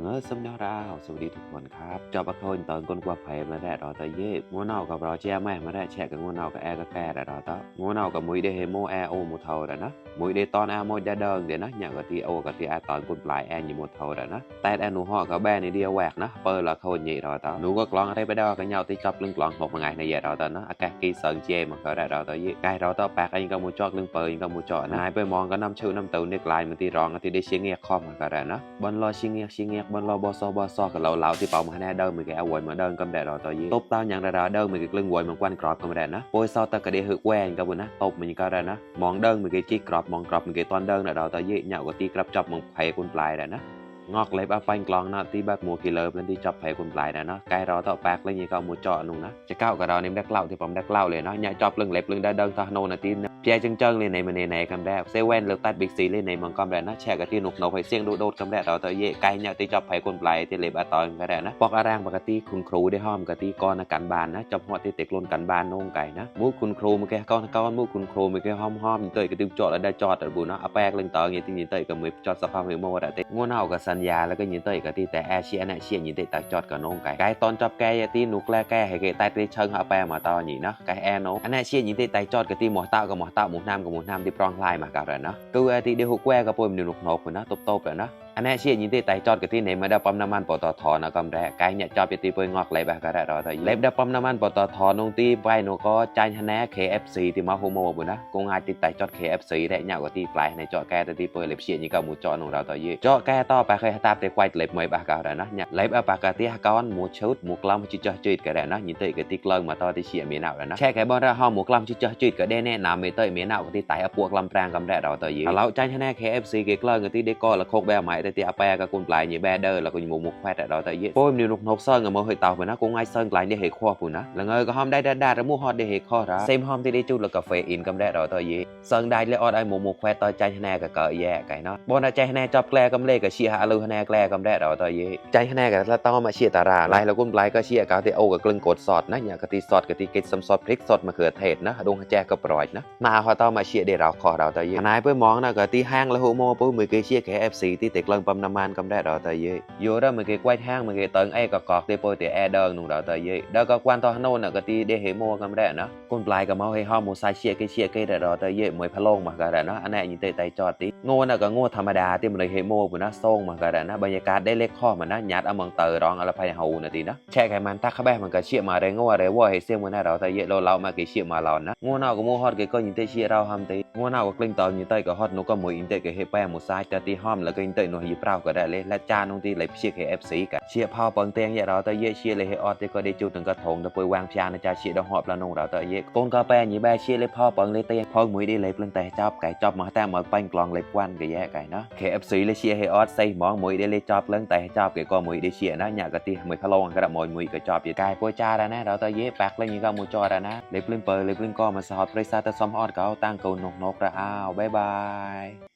สำนักเราสวัสดีทุกคนครับจอบอคอยตอนก้นกว่าไผ่มาได้รอตะเย่งัวเน่ากับเราแช่แม่มาได้แช่กับงัวเน่ากับแอร์กับแกได้รอตะงัวเน่ากับมุ้ยได้เฮโมแอร์โอมูเทาได้นะมุ้ยได้ตอนแอร์โมได้เดิงเดี๋ยวนะอย่างกับที่โอกับที่แอร์ตอนก้นปลายแอร์อยู่มูเทาได้นะแต่แอร์หนูห่อกับแบนในเดียวแหวกนะเปิดละเขาหยีรอตะหนูก็กลองอะไรไปได้กันยาวที่จับลึงกลองหกมาไงในเย่รอตะนะอากาศกีเสิร์เจมันก็ได้รอตะเย่ไกลรอตะแปกยังกับมูจอกลึงเปิดยังกับมูจอนะไปมองก็น้ำชื่อน้ำเต้าเนกลายมันที่รองที่ได้เชียงเงียคอมมันก็ได้นะบอลรอเชียงเงียบอลรอบอซอกับเราที่เป่ามาแน่เดิมมือแกเอาวนมาเดินกำแดดรอต่อยีตบเต้าอย่างระเดิมมือแกกลึงวนมันกวนกรอบกำแดดนะโปรยซอตะกระเดหึกแหวนกับบุญนะตบมันก็ได้นะมองเดิมมือแกจี้กรอบมองกรอบมือแกตอนเดิมรอต่อยีเหนี่ยวกับตีกรับจับมองไผ่กุนปลายได้นะงอกเล็บเอาไปกลองนะที่แบบมัวกิเลอร์เป็นที่จับไผ่กุนปลายได้นะไกลรอต่อแปกเลยยี่ก็มัวเจาะนุ่งนะจะก้าวกับเราเนี่ยได้เล่าที่ผมได้เล่าเลยนะเนี่ยจับลึงเล็บลึงได้เดินทางโนนาทีเพียจังเลยในมันในกำแดดเซเว่นเลือกตัดบิ๊กซีเลยในมังกรแดดนะแช่กับที่นุกเอาไปเสี่ยงโดดกำแดดเราต่อเย่ไกลเนี่ยที่จับไผ่กุนปลายที่เล็บตอนกระแดดนะปอกอารังปกติคุณครูได้ห้อมกะตีก้อนกันบานนะจับหัวที่เตกลนกันบานน้องไก่นะมูคุณครูมันแกก้อนมูคุณครูมันแกห้อมเตยกระติบจอดแล้วได้จอดบุญนะเอาแปกลึงต่อเงี้ยที่ยินเตยกับมือจอดสภาพมือโมดเตงัวเน่ากับสัญญาแล้วก็ยินเตยกับที่แต่แอเชียเนี่ยเชียยินเตยตักจอดกับน้องไก่ตอนจับแกยที่นุกแลแกให้แกตายไปเชิงเอาแปมาต่อหนีนะไก่แอโนอันนี้เชียยินเตยตักจอดกับที่หมอเต้ากับหมอเต้าหมูน้ำกับหมูน้ำที่ปรองลายมากันนะตัวที่เดือดหุกแวกับปุ่มหนุกนกนะตบเลยนะอันนี้เชียยินดีไต่จอดกับที่ไหนมาได้ปั๊มน้ำมันปตทนะกำแรกไกเนี่ยจอดไปตีไปงอกเลยแบบกระไรรอแต่เล็บได้ปั๊มน้ำมันปตทนงตีไปนูก็ใจชนะ KFC ที่มาโฮโมบุนะกงอาติดไต่จอด KFC ได้เนี่ยกว่าตีปลายในจอดแกแต่ตีไปเล็บเชียนี่ก็หมูจอดของเราต่อยี่จอดแกต่อไปเคยตามแต่ควายเล็บมวยแบบกระไรนะเนี่ยเล็บปากกาที่ก้อนหมูชุดหมูกล้ามจิจ่อจุดกระไรนะยินดีกับตีกลางมาต่อที่เชียมีหนาวแล้วนะแค่แค่บอลเราห้องหมูกล้ามจิจ่อจุดก็ได้แน่นำไม่เตยมีหนาวที่ไต่พวกลำแปลงกำแรเราต่อยี่เราใจชนะ KFC เกล้างกับที่ได้ก็ละโคกแบบใหม่แต่ที่อาแปกับปลายnhư ba đơ là có một khoe tại đó tại vì bôi nhiều nục sơn ở mơ hơi tàu mà nó cũng ai sơn lại để hệ kho phụ nó là người có hôm đây đã ra mua hot để hệ kho ra xem hôm thì đi chung là cà phê in cầm đẻ rồi tại vì sơn đây lấy ở một khoe tơi chai hana cả cỡ dạ cái nó bôi là chai hana chọc le cầm lê cả chia hạ lưu hana le cầm đẻ rồi tại vì chai hana cả là to mà chia tà ra lại là cũng lại có chia cả thì ô cả cưng cột sọt nó nhà cái tí kết sâm sọtพริก sọt mà khử thệt nó đông chè cả bỏi nó mà họ to mà chia để rào kho rồi tại vì này với món nó cả tí hang là homo với 10 cái chia KFC tí tiệc lần băm năm man cầm đẻ rồi tại vì vô đó mình cái quay hang mình cái tận ai có cọt đi bôi thì e đơn nung đó tại vì đó có quan to nôn là cái tí để hệ mua cầm đẻ nó con plai cái máu hay ho một sai chia cái đó tại vì mới pha mà cái đó anh này như tay cho tí ngô là cái ngôธรรมดา ที่มันเลยhệ mua của nó xông mà cái đóบรรยากาศได้เล็กข้อมันนะยัดเอามังเตอร์รองอะไรภายหูนะทีนะแช่ไขมันตักเข้าไปมันก็เชี่ยมาได้งอะไรว่าให้เสี่ยงมันได้เราแต่เยอะเรามาเกี่ยเชี่ยมาเรานะงเน่าก็มูฮอตเกี่ยก็ยินเตเชี่ยเราทำตีงเน่าก็กลิ้งตอนยินเตก็ฮอตนุก็มวยยินเตก็เฮแป้หมูซ้ายแต่ตีห้อมแล้วก็ยินเตหนูหิบเปล่าก็ได้เลยและจานนงตีเลยเชี่ย KFC กันเชี่ยพอเปิงเตียงเราแต่เยอะเชี่ยเลยให้ออดที่ก็ได้จุดถึงกระทงแต่ไปวางพิานจะเชี่ยดอกหอบละนงเราแต่เยอะก้นกาแฟยี่แบเชี่ยเลยพ่อเปิงเลยเตียงพ่อมวยได้เลยเปลืองแต่จอบไก่จอบมาแต่มาปังกลองเลยกวนก็แย่ไก่เนาะ KFC เลยเชี่ยให้ออดใส่หมองมวยได้เลยจอบเปลืองแต่จอบไก่ก็มวยได้เชี่ยนะเนี่ยก็ตีมวยพะโล้ก็ได้มวยก็จอบอยู่ไก่ป่วยจ้าแล้วนะเราแต่เยอะปักเลยยี่ก็มวยจอแล้วนะเลยเปลืองเปิงเลยเปลืองก็มาสอดบริษัทแต่ซ้อมออดก็ตั้งเกานกระอ้าวบ๊ายบาย